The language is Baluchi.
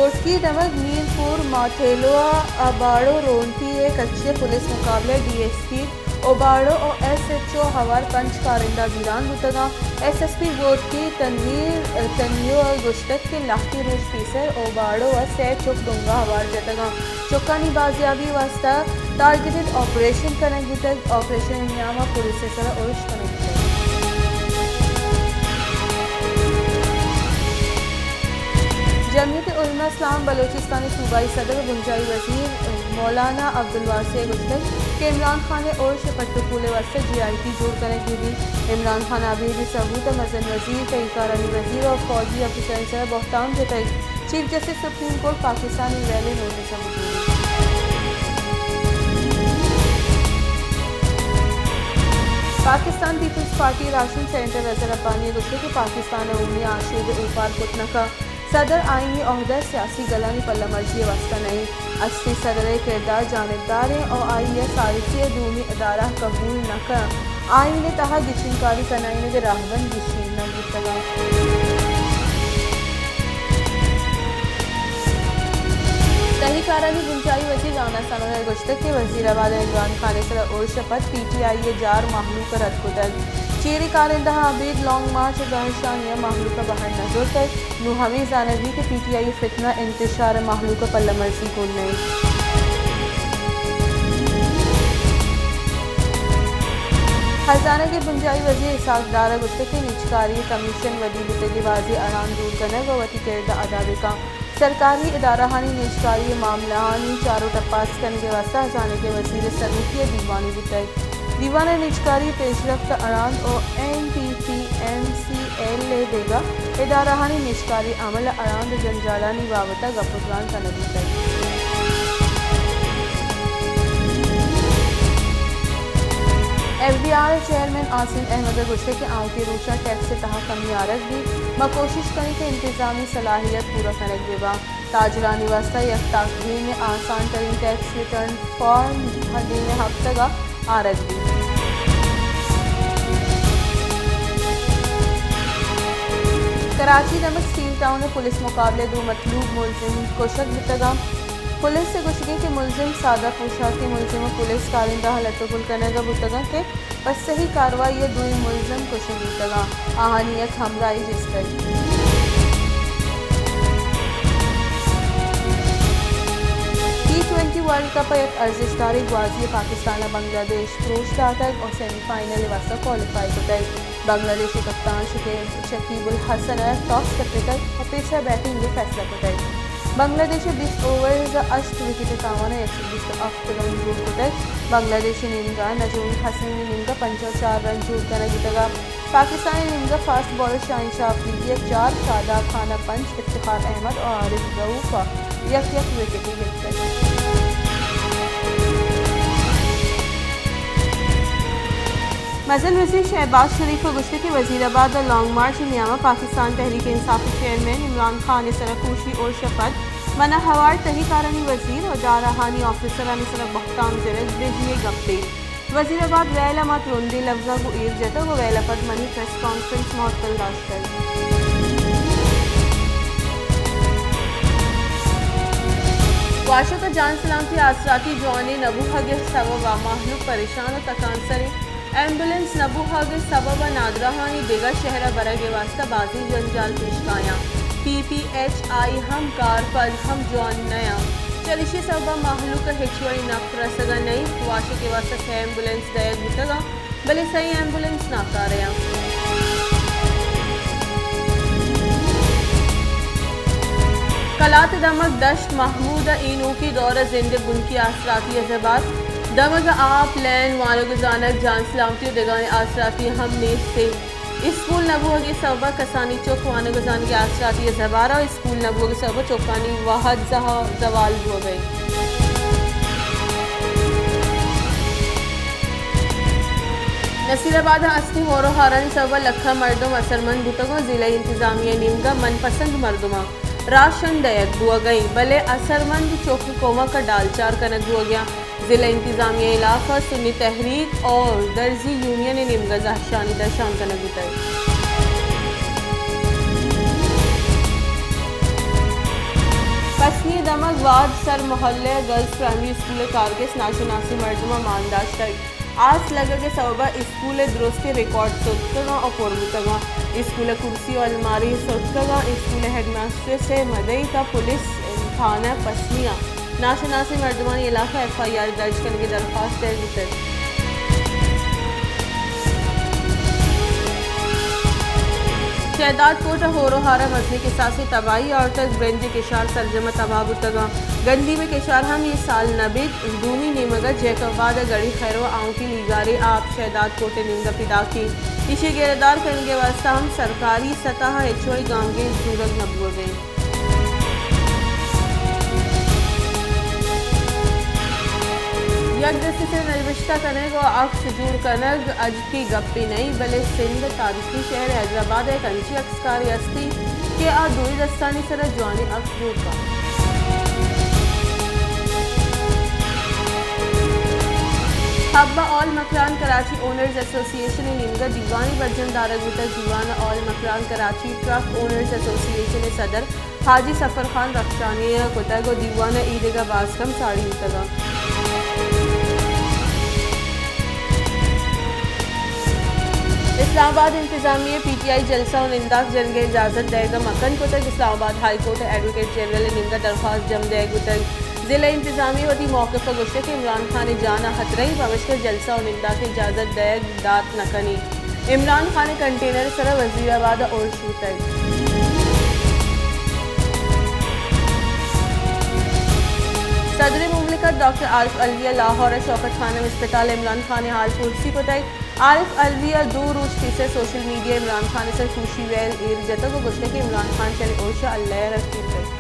گھوٹکی دمگ میر پور ماٹھیلو ءَ باڑو رونٹی ءِ کچے پولیس مقابلہ ءَ ڈی ایس پی اوباڑو ءُ ایس ایچ او ہوار پنچ کارندہ بیران بوتگ اَنت۔ ایس ایس پی گھوٹکی تنویر تنیو ءَ گوشتگ کہ لہتے روچ پیسر اوباڑو ءَ سئے چک ڈونگ ءَ ہوار جتگ اَنت۔ چکانی بازیابی ءِ واستہ ٹارگٹڈ آپریشن کنگ بوتگ۔ آپریشن ءِ نیام ءَ پولیس ءِ سرا ارش کنگ بوتگ۔ جمعیت علماء اسلام بلوچستان ءِ صوبائی صدر ءُ بنجاہی وزیر مولانا عبدالواسع ءَ گوشتگ کہ عمران خان ءِ ارش ءِ پٹ ءُ پول ءِ واستہ جے آئی ٹی جوڑ کنگ بہ بیت۔ عمران خان ءَ ابید ثبوت ءَ مزن وزیر، تہی کارانی وزیر ءُ فوجی آفیسرانی سرا بہتام جتگ۔ Chief justice supreme court Pakistan ءِ ویل ءِ نوٹس ءَ بزوریت۔ پاکستان پیپلز پارٹی ءِ راہشون سینیٹر رضا ربانی ءَ گوشتگ کہ پاکستان ءَ عمومی آشوب ءَ اوپار کت نہ کنت۔ صدر آئینی عہدہ سیاسی گلانی پلہ مرزی ءِ واستہ نہ اِنت۔ ہستی صدر ءِ کردار جانبدار اِنت ءُ آئی ءَ ثالثی ءِ دومی ادارہ قبول نہ کنت۔ آئین ءِ تہا گچینکاری کنائینگ ءِ راہبند گیشینگ بوتگ اَنت۔ تہی کارانی بنجاہی وزیر رانا ثناء ءَ گوشتگ کہ وزیر آباد ءَ عمران خان ءِ سرا ارش ءَ پد پی ٹی آئی ءِ جار مہلوک ءَ رد کتگ۔ چیریں کارندہاں ابید لانگ مارچ ءُ زہرشانی ءَ مہلوک ءَ بہر نہ زرتگ۔ نوں ہمے زانگ بیت کہ پی ٹی آئی ءِ فتنہ انتشار ءَ مہلوک ءِ پلہ مرزی گون نہ اِنت۔ ہزانگ ءِ بنجاہی وزیر اسحاق ڈار ءَ گوشتگ کہ نجکاری کمیشن ودی بوتگیں بازیں اڑاند دور کنگ ءُ وتی کرد ءَ ادا بہ کنت۔ سرکاری ادارہانی نجکاری ءِ معاملہانی چار ءُ ٹپاس کنگ ءِ واستہ ہزانگ ءِ وزیر ءِ سروکی ءَ دیوانے بوتگ۔ دیوان ءَ نجکاری پیشرفت ءِ اڑاند ءُ N T P, N C L ءِ دگہ ادارہانی نجکاری عمل ءِ اڑاند ءُ جنجالانی بابت ءَ گپ ءُ تران کنگ بوتگ۔ ایف بی آر ءِ چیئرمین عاصم احمد ءَ گوشتگ کہ آؤکیں روچاں ٹیکس ءِ تہا کمی آرگ بیت، ما کوشش کنیں کہ انتظامی صلاحیت پورا کنگ بہ بنت۔ تاجرانی واستہ یک تاکدیمیں آسان تریں ٹیکس ریٹرن فارم دیمے ہپتگ ءَ آرگ بیت۔ کراچی دمگ سٹیل ٹاؤن ءَ پولیس مقابلہ ءَ دو مطلوب ملزم کشگ بوتگ اَنت۔ پولیس ءِ گوشگ اِنت کہ ملزم سادہ پوشاکیں ملزم ءُ پولیس کارندہاں لٹ ءُ پل کنگ ءَ بوتگ اَنت کہ پہ صحیح کاروائی ءَ دوئیں ملزم کشگ بوتگ اَنت۔ آہانی یک ہمراہے جستگ۔ ٹی ٹوئنٹی ورلڈ کپ ءِ یک ارزشداریں گوازی ءَ پاکستان ءَ بنگلہ دیش ءَ پروش داتگ ءُ سیمی فائنل ءِ واستہ کوالیفائی کتگ۔ بنگلہ دیش ءِ کپتان شکیب، شکیب الحسن ءَ ٹاس کٹتگ ءُ پیسر بیٹنگ ءِ فیصلہ کتگ۔ بنگلہ دیش ءَ بیست اوورز ءَ ہشت وکٹ ءِ تاوان ءَ یک سد بیست ءُ ہفت رن جوڑ کتگ۔ بنگلہ دیش ءِ نیمگ ءَ نجم الحسن ءِ نیمگ ءَ پنجاہ ءُ چار رن جوڑ کنگ بوتگ۔ پاکستان ءِ نیمگ ءَ فاسٹ بالر شاہین شاہ آفریدی ءَ چار، شاداب خان ءَ پنچ، افتخار احمد ءُ عارف رؤف ءَ یک یک وکٹے گپتگ۔ مزن وزیر شہباز شریف ءَ گوشتگ کہ وزیر آباد ءَ لانگ مارچ ءِ نیام ءَ پاکستان تحریک انصاف ءِ چیئرمین عمران خان ءِ سرا کوشی ارش ءَ پد من ءَ ہوار تہی کارانی وزیر ءُ ادارہانی آفیسرانی سرا بہتام جنگ بجی ءِ گپے۔ وزیر آباد ویل ءَ ما ترندیں لبزاں گوں ایر جتگ ءُ ویل ءَ پد منی پریس کانفرنس معطل داشتگ۔ واشک ءَ جان سلامتی ءِ آسراتی جوانیں نہ بوہگ ءِ سبب ءَ مہلوک پریشان ءُ تکانسر اِنت۔ ایمبولینس نہ بوہگ ءِ سبب ءَ نادراہانی دگہ شہر ءَ برگ ءِ واستہ بازیں جنجال پیش کایاں۔ پی پی ایچ آئی ہم کار پد ہم جوان نہ اَنت۔ چریشی ءِ سبب ءَ مہلوک ءَ ہچ وڑیں نپ رسگ ءَ نہ اِنت۔ واشک ءِ واستہ سئے ایمبولینس دئیگ بوتگ اَنت، بلے سئیں ایمبولینس ناکارہ اَنت۔ کلات ءِ دمگ دشت محمود ءَ اے نوکیں دور ءَ زند ءِ بنکی آسراتی ءَ زبات۔ دمگ ءَ آپ، لین، وانگ ءُ زانگ، جان سلامتی ءُ دگہ آسراتی ہم نیست اِنت۔ اسکول نہ بوہگ ءِ سبب ءَ کسانیں چک وانگ ءُ زانگ ءِ آسراتی ءَ زبار ءَ، اسکول نہ بوہگ ءِ سبب ءَ چکانی وہد زہ-، زوال بوہگ ءَ اِنت۔ نصیر آباد ءَ ہستیں ہور ءُ ہارانی سبب ءَ لکھاں مردم اثرمند بوتگ اَنت۔ ضلعی انتظامیہ ءِ نیمگ ءَ من پسند مردماں راشن دئیگ بوہگ ءَ اِنت، بلے اثرمند چک ءِ کمک ءَ ڈالچار کنگ بوہگ ءَ اِنت۔ ضلع انتظامیہ ءِ ہلاف ءَ سنی تحریک اور درزی یونین ءِ نیمگ ءَ زہرشانی درشان کنگ بوتگ۔ دمگ وارڈ سر محلہ گرلز پرائمری اسکول ءِ کارگس ناشناسیں مردماں مان داشتگ۔ آس لگگ ءِ سوب ءَ اسکول ءِ درستیں ریکارڈ ستکگاں ءُ پر بوتگاں۔ اسکول ءِ کرسی ءُ الماری ستکگاں۔ اسکول ءِ ہیڈ ماسٹرس ءِ مدعی تھا پولیس تھانہ پسنی ءَ ناشناسیں مردمانی ہلاپ ءَ ایف آئی آر درج کنگ ءِ درخواست دئیگ بوتگ۔ شہداد کوٹ ءِ ہور ءُ ہار ءَ مزنیں کساسے تباہی آورتگ، برنج ءِ کشار سرجم ءَ تباہ بوتگاں۔ گندیم ءِ کشار ہم اے سال نہ بیت۔ دومی نیمگ ءَ جیکب آباد ءِ گڑی خیرو ءَ آؤکیں لیگارے آپ شہداد کوٹ ءِ نیمگ ءَ پیداک انت۔ ایشی ءِ گیرادار کنگ ءِ واستہ ہم سرکاری سطح ءَ ہچ وڑیں گامگیج زورگ نہ بوگ ءَ انت۔ یک دستے سرا نبشتہ کنگ ءُ عکس جوڑ کنگ اجکی گپے نہ انت، بلے سندھ ءِ تاریخی شہر حیدرآباد ءَ یک انچیں عکسکارے ہست انت کہ آ دوئیں دستانی سرا جوانیں عکس جوڑ کنت۔ حب آل مکران کراچی اونرز ایسوسی ایشن ءِ نیمگ ءَ دیوانے برجم دارگ بوتگ۔ دیوان ءَ آل مکران کراچی ٹرک اونرز ایسوسی ایشن ءِ صدر حاجی سفر خان رخشانی ءَ کتگ ءُ دیوان ءَ اے دگہ باز کم ساڑی بوتگ انت۔ اسلام آباد انتظامیہ ءَ پی ٹی آئی جلسہ ءُ ننداک جنگ ءِ اجازت دئیگ ءَ مکن کتگ۔ اسلام آباد ہائی کورٹ ءَ ایڈووکیٹ جنرل ءِ نیمگ ءَ درخواست جم دئیگ بوتگ۔ ضلع انتظامیہ ءَ وتی موقف ءَ گوشتگ کہ عمران خان ءِ جان ءَ خطرہ انت، پمشکا جلسہ ءُ ننداک ءِ اجازت دئیگ دات نہ کنیت۔ عمران خان ءِ کنٹینر ءِ سرا وزیر آباد ءَ ارش بوتگ۔ صدر مملکت ڈاکٹر عارف علوی ءَ لاہور ءِ شوکت خانم اسپتال ءَ عمران خان ءِ حال پرسی کتگ۔ عارف علوی ءَ دو روچ پیسر سوشل میڈیا ءَ عمران خان ءِ سر کوشی ویل ایر جتگ ءُ گوشتگ کہ عمران خان چہ ارش ءَ اللہ ءَ رکیتگ۔